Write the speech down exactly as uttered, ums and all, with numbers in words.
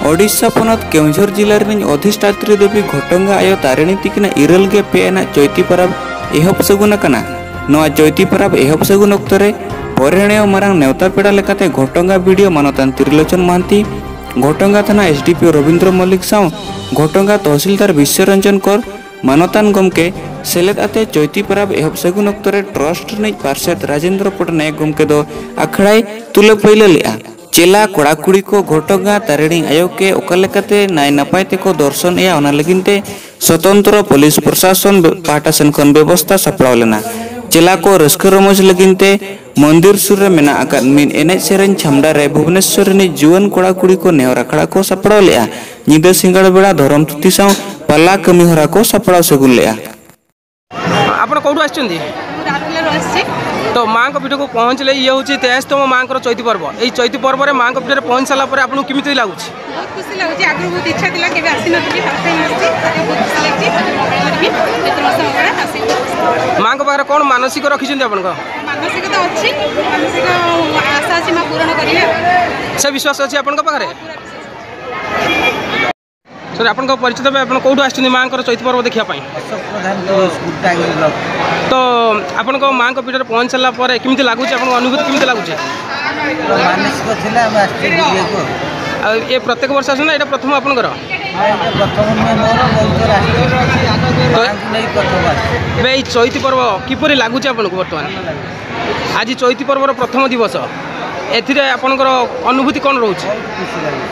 ᱳᱰᱤᱥᱟ ᱯᱚᱱᱚᱛ ᱠᱮᱣᱚᱱᱡᱷᱚᱨ ᱡᱤᱞᱟ ᱨᱤᱱᱤᱡ ᱚᱫᱷᱤᱥᱴᱟᱛᱨᱤ ᱫᱮᱵᱤ ᱜᱷᱚᱴᱚᱝᱜᱟ ᱟᱭᱳ ᱛᱟᱨᱤᱬᱤ ᱛᱤᱠᱤᱱᱟᱜ ᱤᱨᱟᱹᱞ ᱜᱮ ᱯᱮ ᱟᱱᱟᱜ ᱪᱚᱭᱛᱤ ᱯᱚᱨᱚᱵᱽ ᱮᱦᱚᱵ ᱥᱟᱹᱜᱩᱱ ᱟᱠᱟᱱᱟ᱾ ᱱᱚᱣᱟ ᱪᱚᱭᱛᱤ ᱯᱚᱨᱚᱵᱽ ᱮᱦᱚᱵ ᱥᱟᱹᱜᱩᱱ ᱚᱠᱛᱚ ᱨᱮ ᱵᱚᱨᱮᱬᱮᱭᱚ ᱢᱟᱨᱟᱝ ᱱᱮᱣᱛᱟ ᱯᱮᱲᱟ ᱞᱮᱠᱟᱛᱮ ᱜᱷᱚᱴᱚᱝᱜᱟ ᱵᱤᱰᱤᱭᱳ ᱢᱟᱱᱚᱛᱟᱱ ᱛᱨᱤᱞᱳᱪᱚᱱ ᱢᱟᱦᱟᱱᱛᱤ, ᱜᱷᱚᱴᱚᱝᱜᱟ ᱛᱷᱟᱱᱟ ᱮᱥ ᱰᱤ ᱯᱤ ᱳ ᱨᱚᱵᱤᱱᱫᱨᱚ ᱢᱚᱞᱞᱤᱠ ᱥᱟᱶ ᱜᱷᱚᱴᱚᱝᱜᱟ ᱛᱚᱦᱥᱤᱞᱫᱟᱨ ᱵᱤᱥᱥᱚ ᱨᱚᱧᱡᱚᱱ ᱠᱚᱨ, ᱢᱟᱱᱚᱛᱟᱱ ᱜᱚᱢᱠᱮ ᱥᱮᱞᱮᱫ ᱟᱛᱮ ᱪᱚᱭᱛᱤ ᱯᱚᱨᱚᱵᱽ ᱮᱦᱚᱵ ᱥᱟᱹᱜᱩᱱ ᱚᱠᱛᱚ ᱨᱮ ᱴᱨᱟᱥᱴ ᱨᱤᱱᱤᱡ ᱯᱟᱨᱥᱮᱛ ᱨᱟᱡᱮᱱᱫᱨᱚ ᱯᱚᱴᱱᱟᱭᱮᱠ ᱜᱚᱢᱠᱮ ᱫᱚ ᱟᱠᱷᱲᱟᱭ ᱛᱩᱞᱟᱹ ᱯᱟᱹᱭᱞᱟᱹ ᱞᱮᱫᱼᱟ᱾ ᱪᱮᱞᱟ ᱠᱚᱲᱟ ᱠᱩᱲᱤ ᱠᱚ ᱜᱷᱚᱴᱚᱜᱟ ᱛᱟᱨᱮᱲᱤ ᱟᱭᱳ ᱠᱮ ᱚᱠᱟ ᱞᱮᱠᱟᱛᱮ ᱱᱟᱭ ᱱᱟᱯᱟᱭ ᱛᱮᱠᱚ ᱫᱚᱨᱥᱚᱱ ᱮᱫᱼᱟ, ᱚᱱᱟ ᱞᱟᱹᱜᱤᱫ ᱛᱮ ᱥᱚᱛᱚᱱᱛᱨᱚ ᱯᱩᱞᱤᱥ ᱯᱨᱚᱥᱟᱥᱚᱱ ᱯᱟᱦᱴᱟ ᱥᱮᱱ ᱠᱷᱚᱱ ᱵᱮᱵᱚᱥᱛᱷᱟ ᱥᱟᱯᱲᱟᱣ ᱞᱮᱱᱟ᱾ ᱪᱮᱞᱟ ᱠᱚ ᱨᱟᱹᱥᱠᱟᱹ ᱨᱚᱢᱚᱡᱽ ᱞᱟᱹᱜᱤᱫ ᱛᱮ ᱢᱚᱱᱫᱤᱨ ᱥᱩᱨ ᱨᱮ ᱢᱮᱱᱟᱜ ᱟᱠᱟᱫ ᱢᱤᱫ ᱮᱱᱮᱡ ᱥᱮᱨᱮᱧ ᱪᱷᱟᱢᱰᱟ ᱨᱮ ᱵᱷᱩᱵᱽᱱᱮᱥᱚᱨ ᱨᱤᱱᱤᱡ ᱡᱩᱣᱟᱹᱱ ᱠᱚᱲᱟ ᱠᱩᱲᱤ ᱠᱚ ᱱᱮᱦᱚᱨ ᱟᱠᱷᱲᱟ ᱠᱚ ᱥᱟᱯᱲᱟᱣ ᱞᱮᱫᱼᱟ᱾ ᱧᱤᱫᱟᱹ ᱥᱤᱸᱜᱟᱲ ᱵᱮᱲᱟ ᱫᱷᱚᱨᱚᱢ ᱛᱷᱩᱛᱤ ᱥᱟᱶ ᱯᱟᱞᱟ ᱠᱟᱹᱢᱤ ᱦᱚᱨᱟ ᱠᱚ ᱥᱟᱯᱲᱟᱣ ᱥᱟᱹᱜᱩᱱ ᱞᱮᱫᱼᱟ᱾ ଆପଣ କୋଉଠୁ ଆସିଛନ୍ତି? ମୁଁ ରାଉରକେଲାରୁ ଆସିଛି। ତ ମାଆଙ୍କ ପୀଠକୁ ପହଞ୍ଚିଲେ, ଇଏ ହେଉଛି ତେୟାଳିଶତମ ମାଆଙ୍କର ଚୈତି ପର୍ବ। ଏଇ ଚୈତି ପର୍ବରେ ମାଆଙ୍କ ପୀଠରେ ପହଞ୍ଚି ସାରିଲା ପରେ ଆପଣଙ୍କୁ କେମିତି ଲାଗୁଛି? ବହୁତ ଖୁସି ଲାଗୁଛି। ଆଗରୁ ବହୁତ ଇଚ୍ଛା ଥିଲା, କେବେ ଆସିନଥିଲି, ଫାଷ୍ଟ ଟାଇମ୍ ଆସିଛି। ଆଜି ବହୁତ ଖୁସି ଲାଗୁଛି। ମଙ୍ଗଳା କରିବି, ଚୈତ୍ର ମାସ ମଙ୍ଗଳା ଆସିବି। ମାଆଙ୍କ ପାଖରେ କ'ଣ ମାନସିକ ରଖିଛନ୍ତି ଆପଣଙ୍କ? ମାନସିକ ତ ଅଛି, ମାନସିକ ଆଶା ଅଛି, ମା ପୂରଣ କରିବେ। ସେ ବିଶ୍ୱାସ ଅଛି ଆପଣଙ୍କ ପାଖରେ? ସାର୍, ଆପଣଙ୍କ ପରିଚୟ ଦେବେ, ଆପଣ କୋଉଠୁ ଆସିଛନ୍ତି ମାଆଙ୍କର ଚୈତି ପର୍ବ ଦେଖିବା ପାଇଁ? ଅଶୋକ ପ୍ରଧାନ, ଗୁପ୍ତା ବ୍ଲକ। ତ ଆପଣଙ୍କ ମାଆଙ୍କ ପୀଠରେ ପହଞ୍ଚି ସାରିଲା ପରେ କେମିତି ଲାଗୁଛି, ଆପଣଙ୍କ ଅନୁଭୂତି କେମିତି ଲାଗୁଛି? ମାନସିକ ଥିଲା, ଆମେ ଆସିଛୁ ବୁଲିବାକୁ। ଆଉ ଏ ପ୍ରତ୍ୟେକ ବର୍ଷ ଆସୁଛନ୍ତି ନା ଏଇଟା ପ୍ରଥମ ଆପଣଙ୍କର? ନାଇଁ, ଏଇଟା ପ୍ରଥମ ନୁହେଁ ମୋର, ବହୁତ ଥର ଆସିଛି। ତ ମାଆଙ୍କୁ ନେଇ ପ୍ରଥମ ଆସିଛି। ଏବେ ଏଇ ଚୈତି ପର୍ବ କିପରି ଲାଗୁଛି ଆପଣଙ୍କୁ ବର୍ତ୍ତମାନ? ଆଜି ଚୈତି ପର୍ବର ପ୍ରଥମ ଦିବସ, ଏଥିରେ ଆପଣଙ୍କର ଅନୁଭୂତି କ'ଣ ରହୁଛି? ବହୁତ ଖୁସି ଲାଗୁଛି।